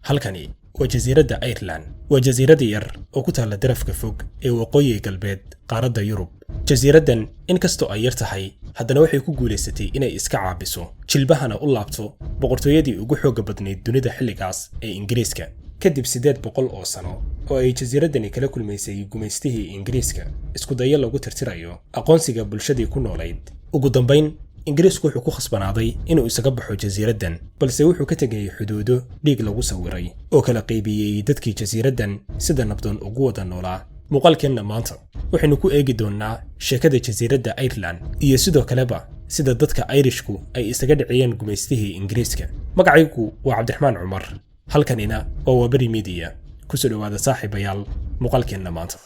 Halkani waa jasiiradda Irelan. Waa jasiiradda yar oo ku taalla darafka fog ee waqooyiga galbeed qaaradda Yurub. Jasiiraddan, inkastoo ay yar tahay, haddana waxay ku guulaysatay inay iska caabiso, jilbahana u laabto boqortooyadii ugu xoogga badnayd dunida xilligaas ee Ingiriiska. Kadib 800 oo sano oo ay jasiiraddani kala kulmaysay gumaystihii Ingiriiska isku dayo lagu tirtirayo aqoonsiga bulshadii ku noolayd, ugu dambayn Ingiriisku wuxuu ku khasbanaaday inuu isaga baxo jasiiraddan, balse wuxuu ka tegay xuduudo dhiig lagu sawiray oo kala qaybiyey dadkii jasiiraddan sida nabdoon ugu wada noolaa. Muuqaalkeenna maanta waxaynu ku eegi doonnaa sheekada jasiiradda Irelan iyo sidoo kaleba sida dadka Ayrishku ay isaga dhiciyeen gumaystihii Ingiriiska. Magacaygu waa Cabdiraxmaan Cumar, halkanina waa Waberi Media. Kusoo dhowaada, saaxiibayaal, muuqaalkeenna maanta.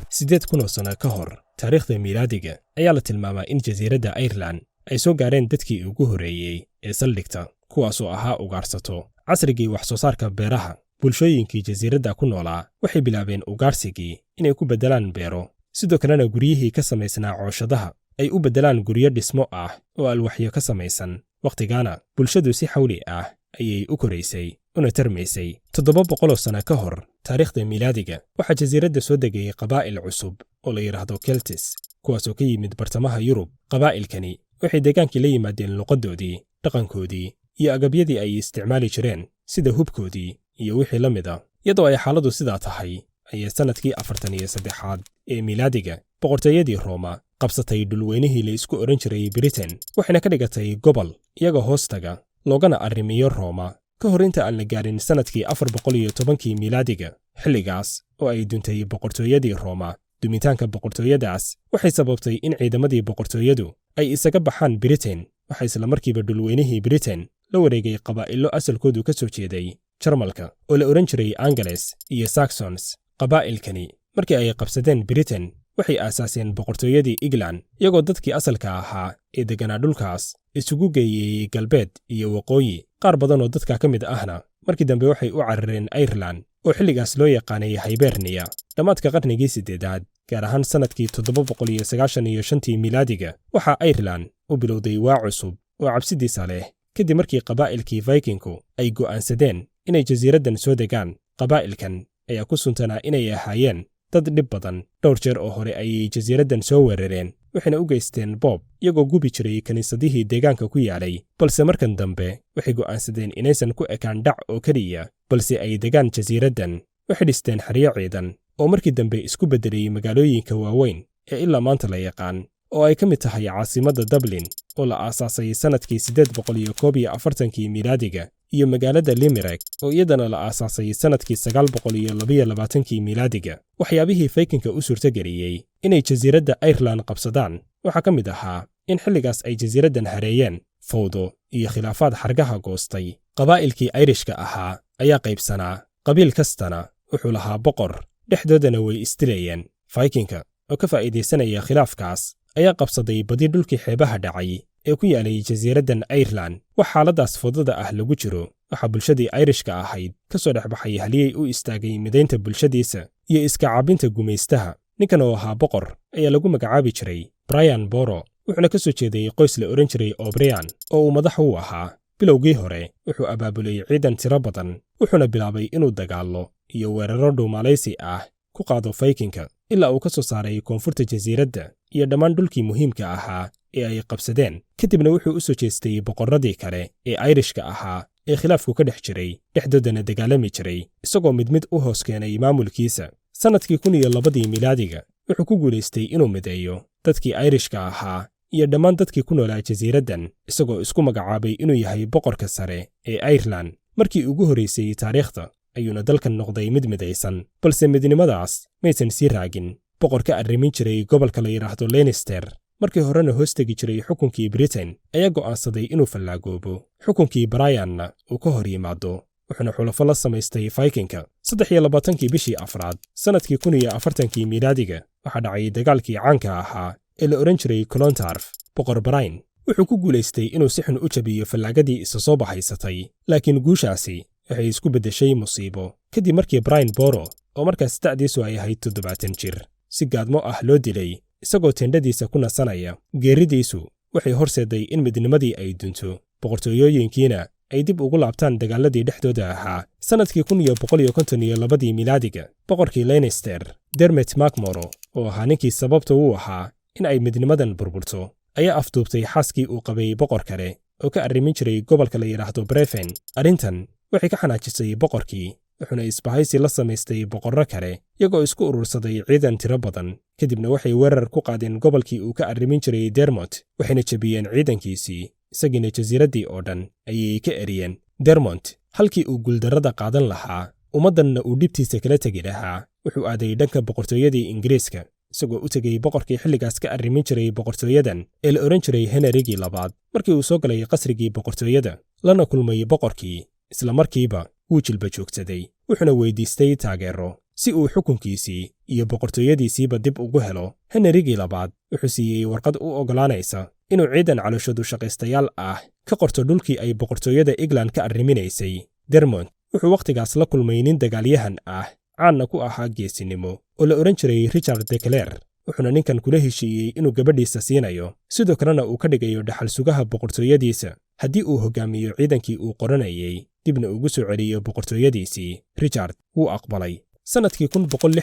8000 oo sano ka hor taariikhda miilaadiga ayaa la tilmaamaa in jasiiradda Irelan ay soo gaareen dadkii ugu horreeyey ee saldhigta, kuwaasoo ahaa ugaarsato. Casrigii wax soo saarka beeraha, bulshooyinkii jasiiradda ku noolaa waxay bilaabeen ugaarsigii inay ku beddelaan beero, sidoo kalena guryihii ka samaysnaa cooshadaha ay u beddelaan guryo dhismo ah oo alwaxyo ka samaysan. Wakhtigaana bulshadu si xawli ah ayay u koraysay una tarmaysay. 700 sano ka hor taariikhda miilaadiga waxaa jasiiradda soo degayay qabaa'il cusub oo la yidhaahdo Celts, kuwaasoo ka yimid bartamaha Yurub. Qabaa'ilkani waxay deegaankii la yimaadeen luqaddoodii, dhaqankoodii iyo agabyadii ay isticmaali jireen, sida hubkoodii iyo wixii la mid a. Iyadoo ay xaaladdu sidaa tahay ayay sannadkii 43aad ee miilaadiga boqortooyadii Rooma qabsatay dhulweynihii la isku odhan jiray Britain, waxayna ka dhigatay gobol iyaga hoostaga loogana arrimiyo Rooma. Ka hor inta aan la gaarin sannadkii 410kii miilaadiga, xilligaas oo ay duntay boqortooyadii Rooma, dumitaanka boqortooyadaas waxay sababtay in ciidamadii boqortooyadu ay isaga baxaan Britain. Waxaa isla markiiba dhulweynihii Britain la wareegay qabaa'ilo asalkoodu ka soo jeeday Jarmalka oo la odhan jiray Angles iyo Saxons. Qabaa'ilkani markii ay qabsadeen Britain waxay aasaaseen boqortooyadii England, iyagoo dadkii asalka ahaa ee degganaa dhulkaas isugu geeyey galbeed iyo waqooyi. Qaar badan oo dadka ka mid ahna markii dambe waxay u carareen Irelan oo xilligaas loo yaqaanay Hibernia. Dhammaadka qarnigii siddeedaad, gaar ahaan sannadkii 795tii miilaadiga, waxaa Irelan u bilowday waa cusub oo cabsidiisa leh, kadib markii qabaa'ilkii Vikingku ay go'aansadeen inay jasiiraddan soo degaan. Qabaa'ilkan ayaa ku suntanaa inay ahaayeen dad dhib badan. Dhowr jeer oo hore ayay jasiiraddan soo weerareen, waxayna u geysteen boob, iyagoo gubi jiray kiniisadihii deegaanka ku yaalay. Balse markan dambe waxay go'aansadeen inaysan ku ekaan dhac oo keliya, balse ay degaan jasiiraddan. Waxay dhisteen xeryo ciidan oo markii dambe isku beddelay magaalooyinka waaweyn ee ilaa maanta la yaqaan, oo ay ka mid tahay caasimadda Dublin oo la aasaasay sannadkii 841kii miilaadiga iyo magaalada Limerick oo iyadana la aasaasay sannadkii 922kii miilaadiga. Waxyaabihii Faykinka u suurtageliyey inay jasiiradda Irelan qabsadaan waxaa ka mid ahaa in xilligaas ay jasiiraddan hareeyeen fawdo iyo khilaafaad xargaha goostay. Qabaa'ilkii Ayrishka ahaa ayaa qaybsanaa, qabiil kastana wuxuu lahaa boqor, dhexdoodana way isdilayeen. Faykinka oo ka faa'iidaysanaya khilaafkaas ayaa qabsaday badi dhulkii xeebaha dhacay ee ku yaalay jasiiraddan Irelan. Wax xaaladdaas fudada ah lagu jiro, waxaa bulshadii Ayrishka ahayd ka soo dhex baxay haliyey u istaagay midaynta bulshadiisa iyo iska caabinta gumaystaha. Ninkan oo ahaa boqor ayaa lagu magacaabi jiray Brian Boro, wuxuuna ka soo jeeday qoys la odhan jiray O'Brien oo uu madax u ahaa. Bilowgii hore wuxuu abaabulay ciidan tiro badan, wuxuuna bilaabay inuu dagaallo iyo weerarro dhuumaalaysi ah ku qaado Faykinka, ilaa uu ka soo saaray koonfurta jasiiradda iyo dhammaan dhulkii muhiimka ahaa ee ay qabsadeen. Kadibna wuxuu u soo jeestay boqorradii kale ee Ayrishka ahaa ee khilaafku ka dhex jiray, dhexdoodana dagaalami jiray, isagoo mid mid u hoos keenay maamulkiisa. Sannadkii 1002dii miilaadiga wuxuu ku guulaystay inuu mideeyo dadkii Ayrishka ahaa iyo dhammaan dadkii ku noolaa jasiiraddan, isagoo isku magacaabay inuu yahay boqorka sare ee Irelan. Markii ugu horraysay taariikhda ayuuna dalkan noqday mid midaysan, balse midnimadaas maysan sii raagin. Boqor ka arrimin jiray gobolka la yidhaahdo Leinster, markii horena hoos tegi jiray xukunkii Britain, ayaa go'aansaday inuu fallaagoobo, xukunkii Brianna uu ka hor yimaado, wuxuuna xulafo la samaystay Faykinka. 23kii bishii afraad sannadkii 1040kii miilaadiga waxaa dhacay dagaalkii caanka ahaa ee la odhan jiray Clontarf. Boqor Brian wuxuu ku guulaystay inuu si xun u jabiyo fallaagadii isa soo bahaysatay, laakiin guushaasi waxay isku beddeshay musiibo kadib markii Brian Boro, oo markaas da'diisu ay ahayd 70 jir, si gaadmo ah loo dilay isagoo tendhadiisa ku nasanaya. Geeridiisu waxay horseeday in midnimadii ay dunto, boqortooyooyinkiina Ay dib ugu laabtaan dagaaladii dhexdooda ahaa. Sannadkii 1152-dii milaadiga, boqorkii Leinster, Dermot Macmorrow, oo ahaa ninkii sababta u ahaa in ay midnimadan burburto, ayaa afduubtay xaaskii uu qabay boqor kale oo ka arrimin jiray gobolka la yidhaahdo Brefen. Arrintan waxay ka xanaajisay boqorkii, wuxuuna isbahaysi la samaystay boqorro kale, iyagoo isku urursaday ciidan tiro badan. Kadibna waxay weerar ku qaadeen gobolkii uu ka arrimin jiray Dermot, waxayna jebiyeen ciidankiisii, isagiina jasiiraddii oo dhan ayay ka eriyeen. Dermot halkii uu guuldarrada qaadan lahaa, ummaddanna uu dhibtiisa kala tegi lahaa, wuxuu aaday dhanka boqortooyadii Ingiriiska, isagoo u tegey boqorkii xilligaas ka arrimin jiray boqortooyadan ee la odhan jiray Henarigii Labaad. Markii uu soo galay qasrigii boqortooyada lana kulmay boqorkii, isla markiiba wuu jilba joogsaday, wuxuuna weydiistay taageero si uu xukunkiisii iyo boqortooyadiisiiba dib ugu helo. Henarigii Labaad wuxuu siiyey warqad u oggolaanaysa inuu ciidan calooshadu shaqaystayaal ah ka qorto dhulkii ay boqortooyada England ka arriminaysay. Dermot wuxuu wakhtigaas la kulmay nin dagaalyahan ah, caanna ku ahaa geesinimo, oo la odhan jiray Richard de Clare, wuxuuna ninkan kula heshiiyey inuu gabadhiisa siinayo, sidoo kalena uu ka dhigayo dhaxal sugaha boqortooyadiisa haddii uu hoggaamiyo ciidankii uu qoranayey, dibna ugu soo celiyo boqortooyadiisii. Richard wuu aqbalay. Sannadkii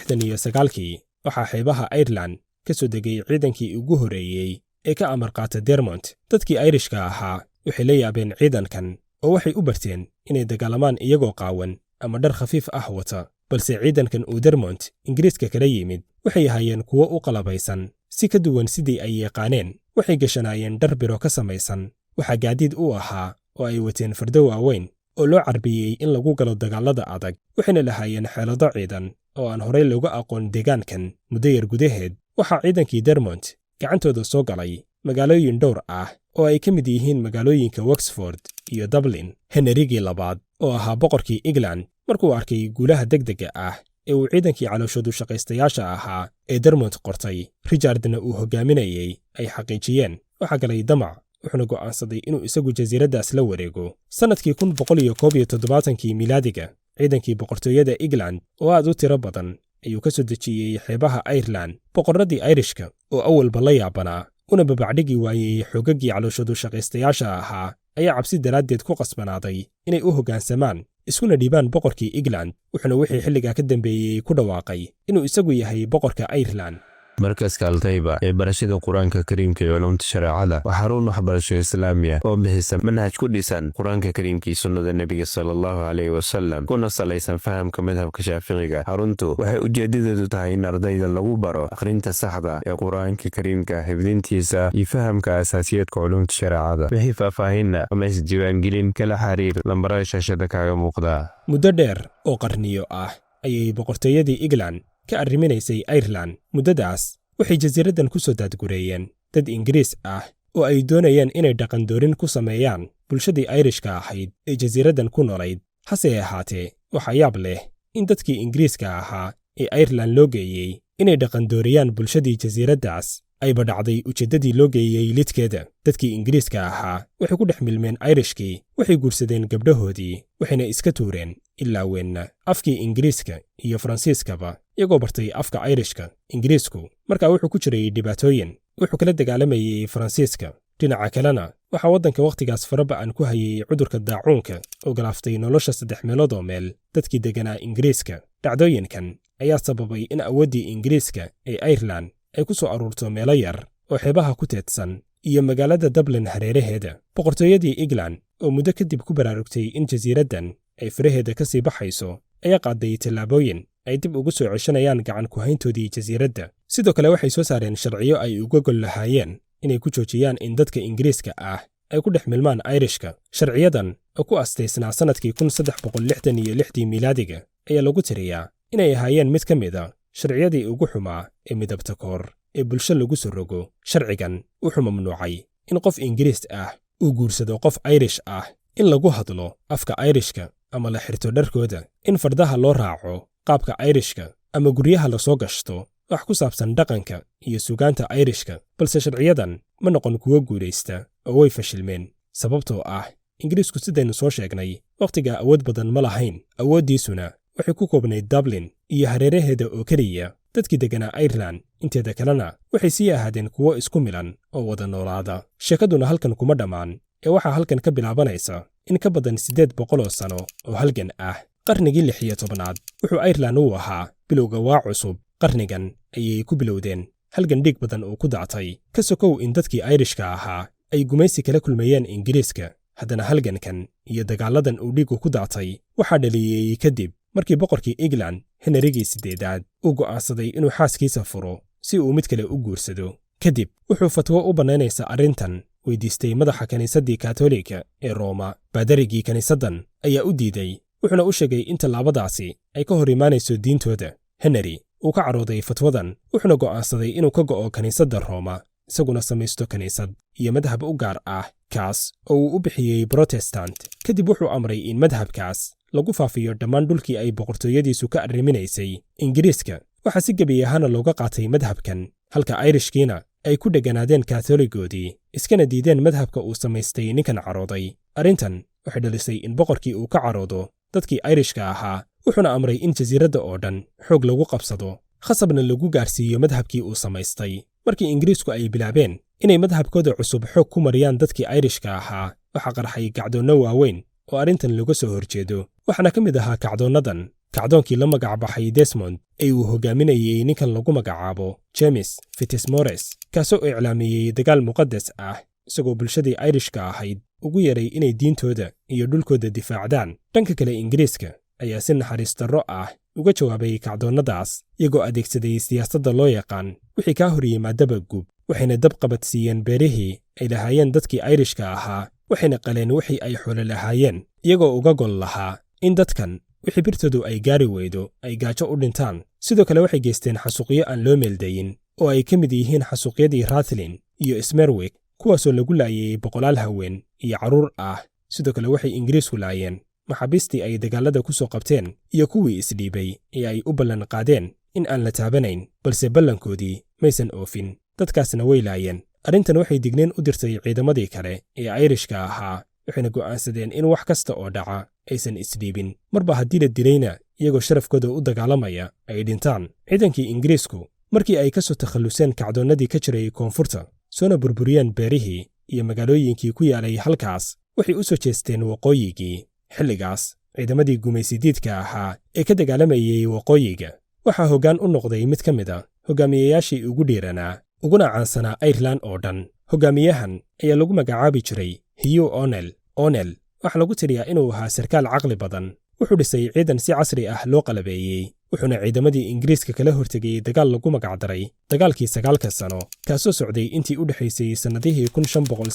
1169-kii waxaa xeebaha Airelan ka soo degay ciidankii ugu horreeyey ee ka amar qaata Dermot. Dadkii Ayrishka ahaa waxay la yaabeen ciidankan, oo waxay u barteen inay dagaalamaan iyagoo qaawan ama dhar khafiif ah wata, balse ciidankan uu Dermot Ingiriiska kala yimid waxay ahaayeen kuwo u qalabaysan si ka duwan sidii ay yaqaaneen. Waxay gashanaayeen dhar biro ka samaysan, waxaa gaadiid u ahaa oo ay wateen fardo waaweyn oo loo carbiyey in lagu galo dagaallada adag, waxayna lahaayeen xeelado ciidan oo aan horey looga aqoon deegaankan. Muddo yar gudaheed waxaa ciidankii Dermot gacantooda soo galay magaalooyin dhowr ah oo ay ka mid yihiin magaalooyinka Wexford iyo Dublin. Henarigii Labaad, oo ahaa boqorkii England, markuu arkay guulaha degdega ah ee uu ciidankii calooshoodu shaqaystayaasha ahaa ee Dermot qortay, Richardna uu hogaaminayey, ay xaqiijiyeen, waxaa galay damac, wuxuuna go'aansaday inuu isagu jasiiraddaas la wareego. Sannadkii 1171-kii milaadiga, ciidankii boqortooyada England oo aad u tiro badan ayuu ka soo dejiyey xeebaha Airelan. Boqorradii Ayrishka oo awalba la yaabanaa una babacdhigi waayey xoogaggii calooshoodu shaqaystayaasha ahaa ayaa cabsi daraaddeed ku qasbanaaday inay u hoggaansamaan, iskuna dhiibaan boqorkii England, wuxuuna wixii xilligaa ka dambeeyey ku dhawaaqay inuu isagu yahay boqorka Airelan. Markaska Altayba ee barashada Qur-aanka Kariimka iyo culumta shareecada waa xarun waxbarasho Islaamiya oo bixisa manhaj ku dhisan Qur-aanka Kariimka iyo sunnada Nebiga sala Allahu caleyhi wasalam, kuna salaysan fahamka madhabka Shaaficiga. Xaruntu waxay ujeedadeedu tahay in ardayda lagu baro akhrinta saxda ee Qur-aanka Kariimka, xifdintiisa iyo fahamka asaasiyaadka culumta shareecada. Wixii faahfaahinna ama isdiiwaangelin, kala xiriir lambarada shaashada kaaga muuqda. Muddo dheer oo qarniyo ah ayay boqortooyadii England ka arriminaysay Airelan. Muddadaas waxay jasiiraddan ku soo daadgureeyeen dad Ingiriis ah oo ay doonayeen inay dhaqandoorin ku sameeyaan bulshadii Ayrishka ahayd ee jasiiraddan ku noolayd. Hase ahaatee, waxaa yaab leh in dadkii Ingiriiska ahaa ee Airelan loo geeyey inay dhaqandooriyaan bulshadii jasiiraddaas ayba dhacday ujeeddadii loo geeyey lidkeeda. Dadkii Ingiriiska ahaa waxay ku dhex milmeen Ayrishkii, waxay guursadeen gabdhahoodii, waxayna iska tuureen ilaa weenna afkii Ingiriiska iyo Faransiiskaba, iyagoo bartay afka Ayrishka. Ingiriisku markaa wuxuu ku jiray dhibaatooyin, wuxuu kala dagaalamayey Faransiiska. Dhinaca kalena waxaa waddanka wakhtigaas faraba'an ku hayay cudurka daacuunka oo galaaftay nolosha saddex meelood oo meel dadkii degganaa Ingiriiska. Dhacdooyinkan ayaa sababay in awooddii Ingiriiska ee Airelan ay ku soo aruurto meelo yar oo xeebaha ku teedsan iyo magaalada Dublin hareeraheeda. Boqortooyadii England oo muddo kadib ku baraarugtay in jasiiraddan ay faraheeda ka sii baxayso ayaa qaaday tallaabooyin ay dib ugu soo ceshanayaan gacan ku-hayntoodii jasiiradda. Sidoo kale waxay soo saareen sharciyo ay uga gol lahaayeen inay ku joojiyaan in dadka Ingiriiska ah ay ku dhex milmaan Ayrishka. Sharciyadan oo ku astaysnaa sannadkii 1366-dii miilaadiga ayaa lagu tiriyaa inay ahaayeen mid ka mid a sharciyadii ugu xumaa ee midabta koor ee bulsho lagu soo rogo. Sharcigan wuxuu mamnuucay in qof Ingiriis ah uu guursado qof Ayrish ah, in lagu hadlo afka Ayrishka ama la xirto dharkooda, in fardaha loo raaco qaabka Ayrishka ama guryaha lasoo gashto wax ku saabsan dhaqanka iyo sugaanta Ayrishka. Balse sharciyadan ma noqon kuwo guulaysta oo way fashilmeen, sababtoo ah Ingiriisku, sidaynu soo sheegnay, wakhtigaa awood badan ma lahayn, awooddiisuna waxay ku koobnayd Dublin iyo hareeraheeda oo keliya. Dadkii degganaa Airelan inteeda kalena waxay sii ahaadeen kuwo isku milan oo wada noolaada. Sheekaduna halkan kuma dhammaan ee waxaa halkan ka bilaabanaysa In ka badan 800 oo sano oo halgan ah. Qarnigii 16aad wuxuu Airelan u ahaa bilowga waa cusub. Qarnigan ayay ku bilowdeen halgan dhiig badan oo ku dactay. Ka sokow in dadkii Ayrishka ahaa ay gumaysi kala kulmayeen Ingiriiska, haddana halgankan iyo dagaaladan uu dhiiggu ku dactay waxaa dhaliyey kadib markii boqorkii England Henrigii VIII uu go'aansaday inuu xaaskiisa furo si uu mid kale u guursado. Kadib wuxuu fatwo u bannaynaysa arrintan weydiistay madaxa kiniisaddii Katolika ee Rooma. Baadarigii kiniisaddan ayaa u diiday, wuxuuna u sheegay in tallaabadaasi ay ka hor imaanayso diintooda. Henry uu ka carooday fatwadan, wuxuuna go'aansaday inuu ka go'o kiniisadda Rooma, isaguna samaysto kiniisad iyo madhab u gaar ah, kaas oo uu u bixiyey Protestant. Kadib wuxuu amray in madhabkaas lagu faafiyo dhammaan dhulkii ay boqortooyadiisu ka arriminaysay Ingiriiska. Waxaa si gebi ahaana looga qaatay madhabkan, halka Ayrishkiina ay ku dheganaadeen Katholigoodii, iskana diideen madhabka uu samaystay ninkan carooday. Arrintan waxay dhalisay in boqorkii uu ka caroodo dadkii Ayrishka ahaa, wuxuuna amray in jasiiradda oo dhan xoog lagu qabsado, khasabna lagu gaarsiiyo madhabkii uu samaystay. Markii Ingiriisku ay bilaabeen inay madhabkooda cusub xoog ku mariyaan dadkii Ayrishka ahaa, waxaa qarxay kacdoonno waaweyn oo arrintan looga soo horjeedo. Waxaana ka mid ahaa kacdoonnadan kacdoonkii la magacbaxay Desmond ee uu hogaaminayey ninkan lagu magacaabo James Fitzmaurice, kaasoo iclaamiyey dagaal muqadas ah, isagoo bulshadii Ayrishka ahayd ugu yeray inay diintooda iyo dhulkooda difaacdaan. Dhanka kale, Ingiriiska ayaa si naxariis darro ah uga jawaabay kacdoonnadaas, iyagoo adeegsaday siyaasadda loo yaqaan wixii kaa hor yimaadaba gub. Waxayna dab qabadsiiyeen beerihii ay lahaayeen dadkii Ayrishka ahaa, waxayna qaleen wixii ay xoolo lahaayeen, iyagoo uga gol lahaa in dadkan wixii birtoodu ay gaari weydo ay gaajo u dhintaan. Sidoo kale waxay geysteen xasuuqyo aan loo meeldayin, oo ay ka mid yihiin xasuuqyadii Rathlin iyo Smerwick, kuwaasoo lagu laayay boqolaal haween iyo carruur ah. Sidoo kale waxay Ingiriisku laayeen maxaabiistii ay dagaalada ku soo qabteen iyo kuwii isdhiibay ee ay u ballan qaadeen in aan la taabanayn, balse ballankoodii maysan oofin, dadkaasna way laayeen. Arrintan waxay digniin u dirtay ciidamadii kale ee Ayrishka ahaa, waxayna go'aansadeen in wax kasta oo dhaca aysan isdhiibin, marba haddii la dilayna iyagoo sharafkooda u dagaalamaya ay dhintaan. Ciidankii Ingiriisku markii ay ka soo takhalluseen kacdoonnadii ka jiray koonfurta, soona burburiyeen beerihii iyo magaalooyinkii ku yaalay halkaas, waxay u soo jeesteen waqooyigii. Xilligaas ciidamadii gumaysidiidka ahaa ee ka dagaalamayey waqooyiga waxaa hoggaan u noqday mid ka mid a hogaamiyeyaashii ugu dhiiranaa uguna caansanaa Airelan oo dhan. Hogaamiyahan ayaa lagu magacaabi jiray Hugh O'Neill. O'Neill waxaa lagu tiriyaa inuu ahaa sarkaal caqli badan. Wuxuu dhisay ciidan si casri ah loo qalabeeyey, wuxuuna ciidamadii Ingiriiska kala hortegay dagaal lagu magacdaray dagaalkii 9-ka sano, kaasoo socday intii u dhexaysay sannadihii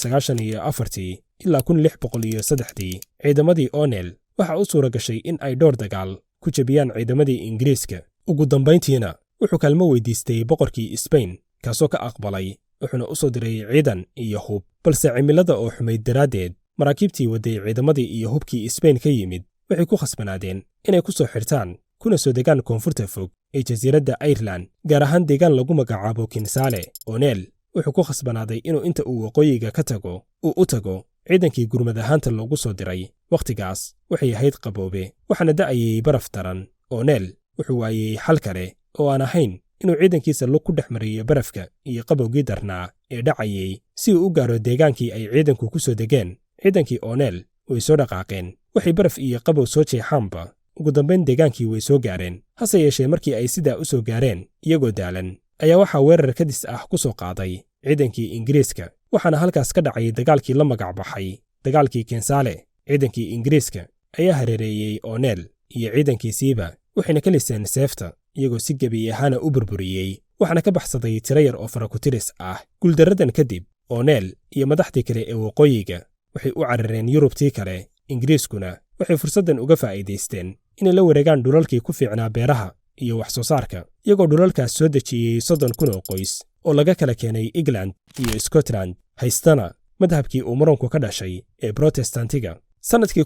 1594-tii ilaa 1603-dii. Ciidamadii O'Neill waxaa u suura gashay in ay dhowr dagaal ku jebiyaan ciidamadii Ingiriiska. Ugu dambayntiina wuxuu kaalmo weydiistay boqorkii Sbain, kaasoo ka aqbalay, wuxuuna u soo diray ciidan iyo hub. Balse cimilada oo xumayd daraaddeed, maraakiibtii waday ciidamadii iyo hubkii Sbain ka yimid waxay ku khasbanaadeen inay ku soo xirtaan kuna soo degaan koonfurta fog ee jasiiradda Airelan, gaar ahaan deegaan lagu magacaabo Kinsaale. O'Neill wuxuu ku khasbanaaday inuu inta uu waqooyiga ka tago uu u tago ciidankii gurmad ahaanta loogu soo diray. Wakhtigaas waxay ahayd qaboobe, waxaana da'ayay baraf daran. O'Neill wuxuu waayey xal kale oo aan ahayn inuu ciidankiisa lug ku dhex mariyo barafka iyo qabowgii darnaa ee dhacayay si uu u gaaro deegaankii ay ciidanku ku soo degeen. Ciidankii O'Neill way soo dhaqaaqeen, waxay baraf iyo qabow soo jeexaanba ugu dambayn deegaankii way soo gaareen. Hase yeeshee, markii ay sidaa u soo gaareen iyagoo daalan, ayaa waxaa weerar kadis ah ku soo qaaday ciidankii Ingiriiska, waxaana halkaas ka dhacay dagaalkii la magac baxay dagaalkii Kensaale. Ciidankii Ingiriiska ayaa hareereeyey O'Neill iyo ciidankiisiiba, waxayna ka liseen seefta, iyagoo si gebi ahaana u burburiyey, waxaana ka baxsaday tiro yar oo farakutiris ah. Guuldarradan kadib, O'Neill iyo madaxdii kale ee waqooyiga waxay u carareen Yurubtii kale. Ingiriiskuna waxay fursaddan uga faa'iidaysteen inay la wareegaan dhulalkii ku fiicnaa beeraha iyo wax soo saarka, iyagoo dhulalkaas soo dejiyey 30,000 oo qoys oo laga kala keenay England iyo Scotland, haystana madhabkii uu muranku ka dhashay ee Brotestantiga. Sannadkii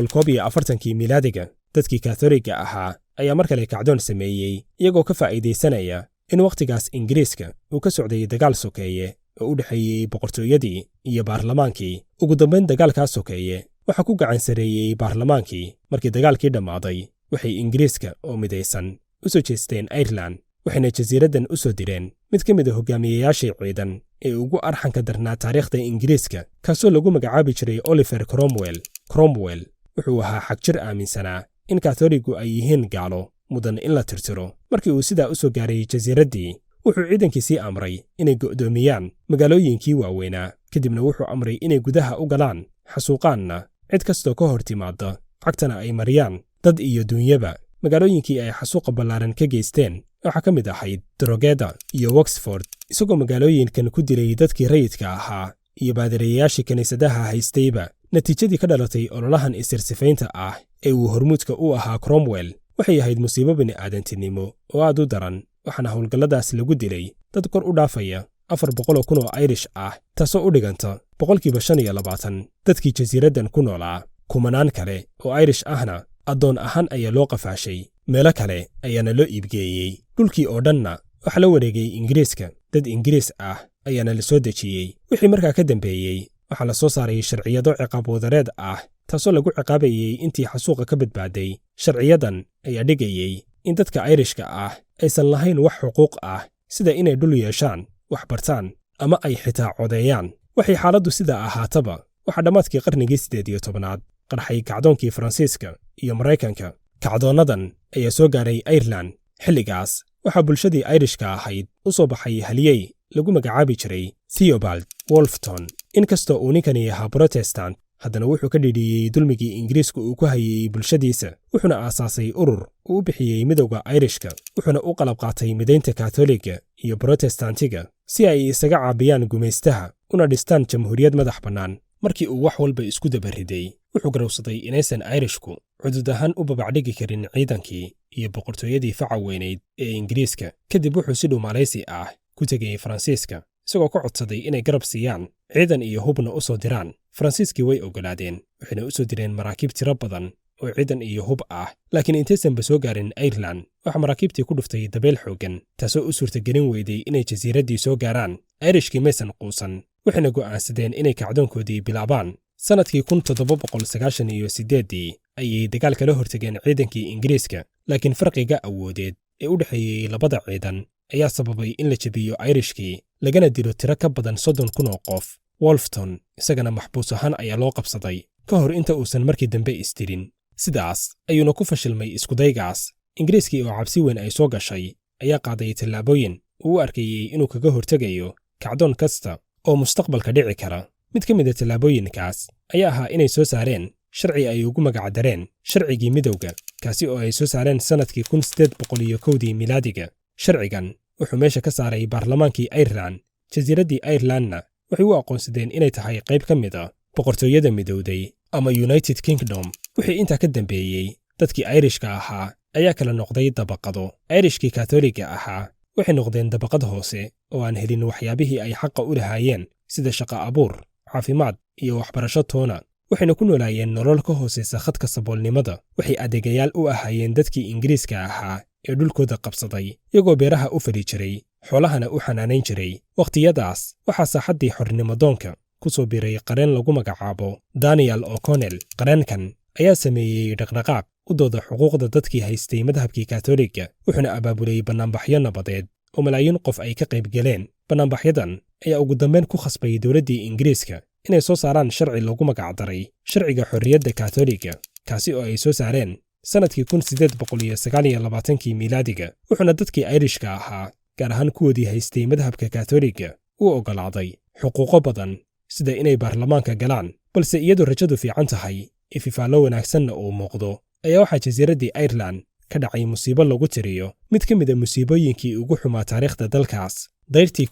1641-kii miilaadiga, dadkii Katholiga ahaa ayaa mar kale kacdoon sameeyey, iyagoo ka faa'iidaysanaya in wakhtigaas Ingiriiska uu ka socday dagaal sokeeye oo u dhexeeyey boqortooyadii iyo baarlamaankii. Ugu dambayn dagaalkaas sokeeye waxaa ku gacan sareeyey baarlamaankii. Markii dagaalkii dhammaaday, waxay Ingiriiska oo midaysan u soo jeesteen Airelan, waxayna jasiiraddan u soo direen mid ka mid a hogaamiyeyaashii ciidan ee ugu arxanka darnaa taariikhda Ingiriiska, kaasoo lagu magacaabi jiray Oliver Cromwell. Cromwell wuxuu ahaa xagjir aaminsanaa in Katholigu ay yihiin gaalo mudan in la tirtiro. Markii uu sidaa u soo gaaray jasiiraddii, wuxuu ciidankiisii amray inay go'doomiyaan magaalooyinkii waaweynaa. Kadibna wuxuu amray inay gudaha u galaan, xasuuqaanna cid kastoo ka hor timaadda, cagtana ay mariyaan dad iyo duunyaba. Magaalooyinkii ay xasuuqa ballaaran ka geysteen waxaa ka mid ahayd Drogeda iyo Wexford, isagoo magaalooyinkan ku dilay dadkii rayidka ahaa iyo baadirayaashii kiniisadaha haystayba. Natiijadii ka dhalatay ololahan isirsifaynta ah ee uu hormuudka u ahaa Cromwell waxay ahayd musiibo bini'aadantinimo oo aad u daran, waxaana howlgalladaas lagu dilay dad kor u dhaafaya 400,000 oo Irish ah, taasoo u dhiganta 25% dadkii jasiiraddan ku noolaa. Kumanaan kale oo Irish ahna addoon ahaan ayaa loo qafaashay, meelo kale ayaana loo iibgeeyey. Dhulkii oo dhanna waxaa la wareegay Ingiriiska, dad Ingiriis ah ayaana la soo dejiyey. Wixii markaa ka dambeeyey waxaa la soo saaray sharciyado ciqaab wadareed ah, taasoo lagu ciqaabayey intii xasuuqa ka badbaaday. Sharciyadan ayaa dhigayey in dadka Ayrishka ah aysan lahayn wax xuquuq ah, sida inay dhul yeeshaan, wax bartaan ama ay xitaa codeeyaan. Waxay xaaladdu sidaa ahaataba, waxaa dhammaadkii qarnigii 18aad qarxay kacdoonkii Faransiiska iyo Maraykanka. Kacdoonnadan ayaa soo gaaray Airelan. Xilligaas waxaa bulshadii Ayrishka ahayd u soo baxay haliyey lagu magacaabi jiray Theobald Wolfton. Inkastoo uu ninkani ahaa Protestant, haddana wuxuu ka dhidhiyey dulmigii Ingiriisku uu ku hayey bulshadiisa, wuxuuna aasaasay urur uu u bixiyey Midowda Ayrishka, wuxuuna u qalab qaatay midaynta Katoliga iyo Brotestantiga si ay isaga caabiyaan gumaystaha una dhistaan jamhuuriyad madax bannaan. Markii uu wax walba isku dabariday, wuxuu garowsaday inaysan Ayrishku cudud ahaan u babacdhigi karin ciidankii iyo boqortooyadii faca weynayd ee Ingiriiska. Kadib wuxuu si dhuumaalaysi ah ku tegayey Faransiiska, isagoo ka codsaday inay garab siiyaan, ciidan iyo hubna u soo diraan. Faransiiskii way oggolaadeen, waxayna u soo direen maraakiib tiro badan oo ciidan iyo hub ah. Laakiin intaysanba soo gaarin Airelan, waxaa maraakiibtii ku dhuftay dabeel xooggan, taasoo u suurtagelin weyday inay jasiiraddii soo gaaraan. Ayrishkii maysan quusan, waxayna go'aansadeen inay kacdoonkoodii bilaabaan. Sannadkii 1798-dii ayay dagaal kala hortageen ciidankii Ingiriiska, laakiin farqiga awoodeed ee u dhexeeyey labada ciidan ayaa sababay in la jebiyo Ayrishkii, lagana dilo tiro ka badan 30,000 oo qof. Wolfton isagana maxbuus ahaan ayaa loo qabsaday ka hor inta uusan markii dambe isdirin. Sidaas ayuuna ku fashilmay iskudaygaas. Ingiriiskii oo cabsi weyn ay soo gashay ayaa qaaday tallaabooyin uu u arkayey inuu kaga hortegayo kacdoon kasta oo mustaqbalka dhici kara. Mid ka mid a tallaabooyinkaas ayaa ahaa inay soo saareen sharci ay ugu magacdareen Sharcigii Midowga, kaasi oo ay soo saareen sannadkii 1801-dii milaadiga. Sharcigan wuxuu meesha ka saaray baarlamaankii Airelan. Jasiiraddii Airelanna waxay u aqoonsadeen inay tahay qayb ka mid a Boqortooyada Midowday ama United Kingdom. Wixii intaa ka dambeeyey, dadkii Ayrishka ahaa ayaa kala noqday dabaqado. Ayrishkii Katoliga ahaa waxay noqdeen dabaqad hoose oo aan helin waxyaabihii ay xaqa u lahaayeen, sida shaqo abuur, caafimaad iyo waxbarasho toona, waxayna ku noolaayeen nolol ka hoosaysa khadka saboolnimada. Waxay adeegayaal u ahaayeen dadkii Ingiriiska ahaa ee dhulkooda qabsaday, iyagoo beeraha u fali jiray, xoolahana u xanaanayn jiray. Wakhtiyadaas waxaa saaxaddii xornimodoonka ku soo biiray qareen lagu magacaabo Daniel O'Connell. Qareenkan ayaa sameeyey dhaqdhaqaaq u dooda xuquuqda dadkii haystay madhabkii Katoliga, wuxuuna abaabulay bannaanbaxyo nabadeed oo malaayiin qof ay ka qayb galeen. Bannaanbaxyadan ayaa ugu dambeyn ku khasbay dowladdii Ingiriiska inay soo saaraan sharci lagu magacdaray Sharciga Xorriyadda Katoliga, kaasi oo ay soo saareen sannadkii 1829-kii miilaadiga, wuxuuna dadkii Ayrishka ahaa, gaar ahaan kuwoodii haystay madhabka Katoliga, u oggolaaday xuquuqo badan, sida inay baarlamaanka galaan. Balse iyadoo rajadu fiican tahay, ififaallo wanaagsanna uu muuqdo, ayaa waxaa jasiiraddii Airelan ka dhacay musiibo lagu tiriyo mid ka mid a musiibooyinkii ugu xumaa taariikhda dalkaas. Dayrtii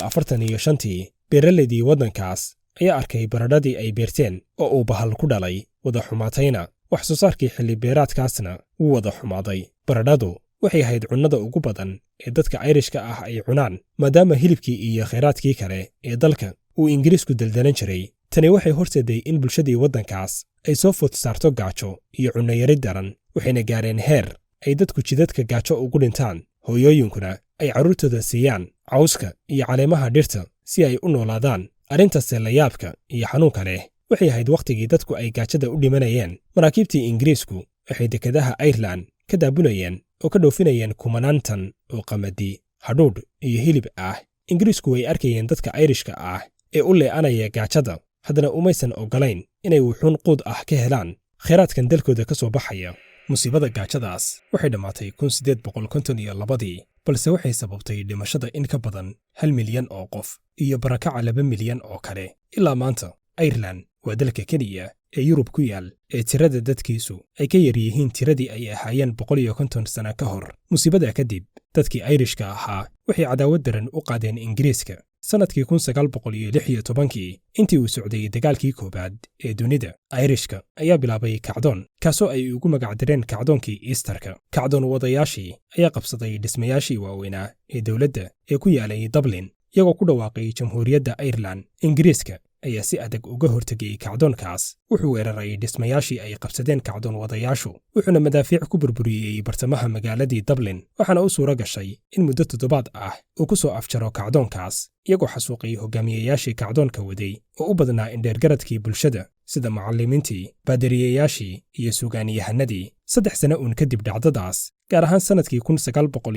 1845-tii, beeralaydii waddankaas ayaa arkay baradhadii ay beerteen oo uu bahal ku dhalay, wada xumaatayna. Wax soo saarkii xilli beeraadkaasna wuu wada xumaaday. Baradhadu waxay ahayd cunnada ugu badan ee dadka Ayrishka ah ay cunaan, maadaama hilibkii iyo khayraadkii kale ee dalka uu Ingiriisku daldalan jiray. Tani waxay horseeday in bulshadii waddankaas ay soo food saarto gaajo iyo cunnayari daran, waxayna gaareen heer ay dadku jidadka gaajo ugu dhintaan, hooyooyinkuna ay carruurtooda siiyaan cawska iyo caleemaha dhirta si ay u noolaadaan. Arrintaase layaabka iyo xanuunka leh waxay ahayd, wakhtigii dadku ay gaajada u dhimanayeen, maraakiibtii Ingiriisku waxay dekedaha Airelan ka daabulayeen oo ka dhoofinayeen kumanaan tan oo qamadi, hadhuudh iyo hilib ah. Ingiriisku way arkayeen dadka Ayrishka ah ee u lee'anaya gaajada. Haddana umaysan oggolayn inay wuxuun quud ah ka helaan khayraadkan dalkooda ka soo baxaya. Musiibada gaajadaas waxay dhammaatay 1852-dii, balse waxay sababtay dhimashada in ka badan 1 milyan oo qof iyo barakaca 2 milyan oo kale. Ilaa maanta, Irelan waa dalka keliya ee Yurub ku yaal ee tirada dadkiisu ay ka yar yihiin tiradii ay ahaayeen 150 sano ka hor. Musiibada kadib, dadkii Ayrishka ahaa waxay cadaawad daran u qaadeen Ingiriiska. Sannadkii 1916-kii, intii uu socday dagaalkii koowaad ee dunida, Ayrishka ayaa bilaabay kacdoon, kaasoo ay ugu magacdireen kacdoonkii Easterka. Kacdoon wadayaashii ayaa qabsaday dhismayaashii waaweynaa ee dowladda ee ku yaalay Dublin, iyagoo ku dhawaaqay Jamhuuriyadda Irelan. Ingiriiska ayaa si adag uga hortegay kacdoonkaas. Wuxuu weeraray dhismayaashii ay qabsadeen kacdoon wadayaashu, wuxuuna madaafiic ku burburiyey bartamaha magaaladii Dublin. Waxaana u suura gashay in muddo toddobaad ah uu ku soo afjaro kacdoonkaas, iyagoo xasuuqay hogaamiyayaashii kacdoonka waday oo u badnaa indheergaradkii bulshada, sida mucallimiintii, baadariyayaashii iyo sugaaniyahanadii. 3 sano uun kadib dhacdadaas, gaar ahaan sannadkii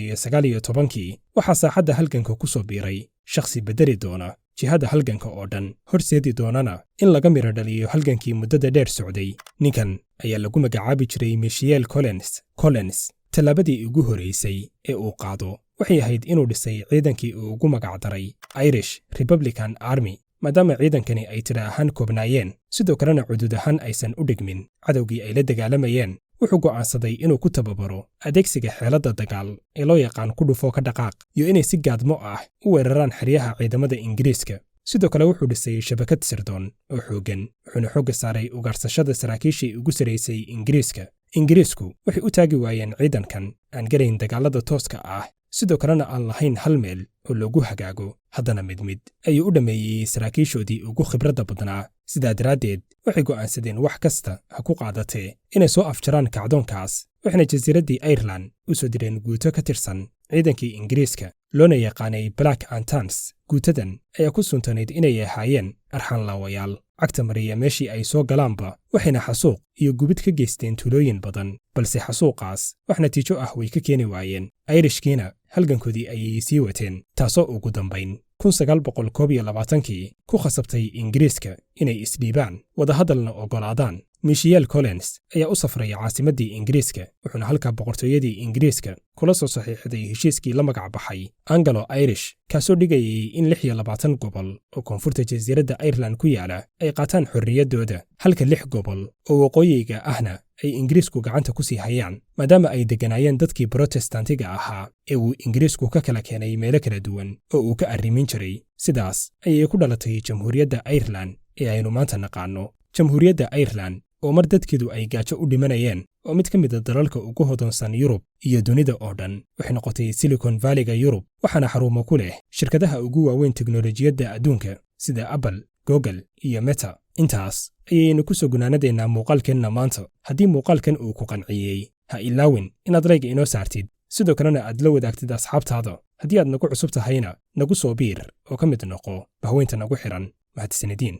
1919-kii, waxaa saaxadda halganka ku soo biiray shakhsi beddeli doona jihada halganka oo dhan, horseedi doonana in laga midho dhaliyo halgankii muddada dheer socday. Ninkan ayaa lagu magacaabi jiray Michael Collins. Collins tallaabadii ugu horraysay ee uu qaado waxay ahayd inuu dhisay ciidankii uu ugu magacdaray Irish Republican Army. Maadaama ciidankani ay tira ahaan koobnaayeen, sidoo kalena cudud ahaan aysan u dhigmin cadowgii ay la dagaalamayeen, wuxuu go'aansaday inuu ku tababaro adeegsiga xeeladda dagaal ee loo yaqaan ku dhufoo ka dhaqaaq, iyo inay si gaadmo ah u weeraraan xeryaha ciidamada Ingiriiska. Sidoo kale, wuxuu dhisay shabakad sirdoon oo xooggan, wuxuuna xoogga saaray ugaarsashada saraakiishii ugu saraysay Ingiriiska. Ingiriisku waxay u taagi waayeen ciidankan aan garayn dagaalada tooska ah, sidoo kalena aan lahayn hal meel oo loogu hagaago. Haddana mid mid ayuu u dhammeeyey saraakiishoodii ugu khibradda badnaa. Sidaa daraaddeed, waxay go'aansadeen, wax kasta ha ku qaadatee, inay soo afjaraan kacdoonkaas, waxayna jasiiraddii Irelan u soo direen guuto ka tirsan ciidankii Ingiriiska loona yaqaanay Black and Tans. Guutadan ayaa ku suntanayd inay ahaayeen arxanlaawayaal cagta mariya meeshii ay soo galaanba, waxayna xasuuq iyo gubid ka geysteen tuulooyin badan, balse xasuuqaas wax natiijo ah way ka keeni waayeen. Ayrishkiina halgankoodii ayay sii wateen, taasoo ugu dambayn 1921-kii ku khasabtay Ingiriiska inay isdhiibaan, wadahadalna oggolaadaan. Michael Collins ayaa u safray caasimaddii Ingiriiska, wuxuuna halkaa boqortooyadii Ingiriiska kula soo saxiixday heshiiskii la magac baxay Anglo Irish, kaasoo dhigayay in 26 gobol oo koonfurta jasiiradda Irelan ku yaala ay qaataan xorriyaddooda, halka lix gobol oo waqooyiga ahna ay Ingiriisku gacanta ku sii hayaan, maadaama ay degganaayeen dadkii Brotestantiga ahaa ee uu Ingiriisku ka kala keenay meelo kala duwan oo uu ka arrimin jiray. Sidaas ayay ku dhalatay Jamhuuriyadda Irelan ee aynu maanta naqaanno. Jamhuuriyadda Irelan oo mar dadkeedu ay gaajo u dhimanayeen, oo mid ka mid a dalalka ugu hodonsan Yurub iyo dunida oo dhan, waxay noqotay Silicon Valleyga Yurub, waxaana xarumo ku leh shirkadaha ugu waaweyn teknolojiyadda adduunka sida Apple, Google iyo Meta. Intaas ayaynu ku soo gunaanadaynaa muuqaalkeenna maanta. Haddii muuqaalkan uu ku qanciyey, ha ilaawin inaad like-ga inoo saartid, sidoo kalena aad la wadaagtid asxaabtaada. Haddii aad nagu cusub tahayna, nagu soo biir oo ka mid noqo bahweynta nagu xidhan. Mahadsanidin.